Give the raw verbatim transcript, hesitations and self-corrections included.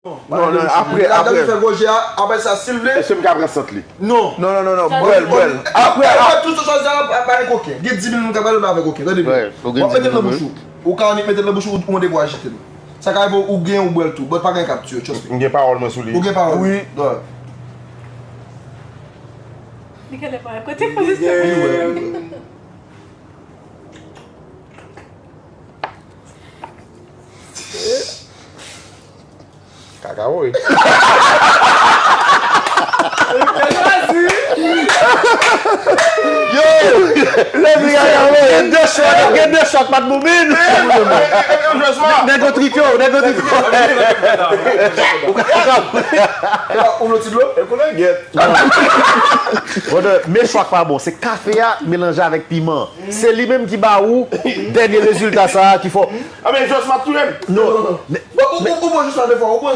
Non, non, apre, apre. Fè gwo je a, apre sa, si l vle. Èske m ka pran sant li? Non. Non, non, non, non, bwè l, bwè l. Apre, apre, tout sa chwazi a, pa gen koken. Gen dis mil moun k ap gade, men avèk koken. Tande byen. W ap mete l nan bouch ou. Ou ka annik mete l nan bouch ou, ou mande pou ajite l. Sa ka rive ou gen ou bwè l tou. But pa gen k ap tiye, trust me. M gen pawòl mwen sou li. Ou gen pawòl. Wi. Li genlè pa kote pou li. Kaka woy. Yo! Lè mi kaka woy. Gen de chòt, gen de chòt, Pat Boumin. Nèg yo trip yo, nèg yo trip yo. Ou ka, ou ka. Ou vle ti dlo? E konnen gyèt. Brother, men chwa k pa bon. Se kafe a melanje avèk piman. Se li menm ki ba ou dènye rezilta sa a ki fò. A men, just m ap touye m. Non. Bon, ou, ou, ou bon jis la de fwa, ou bon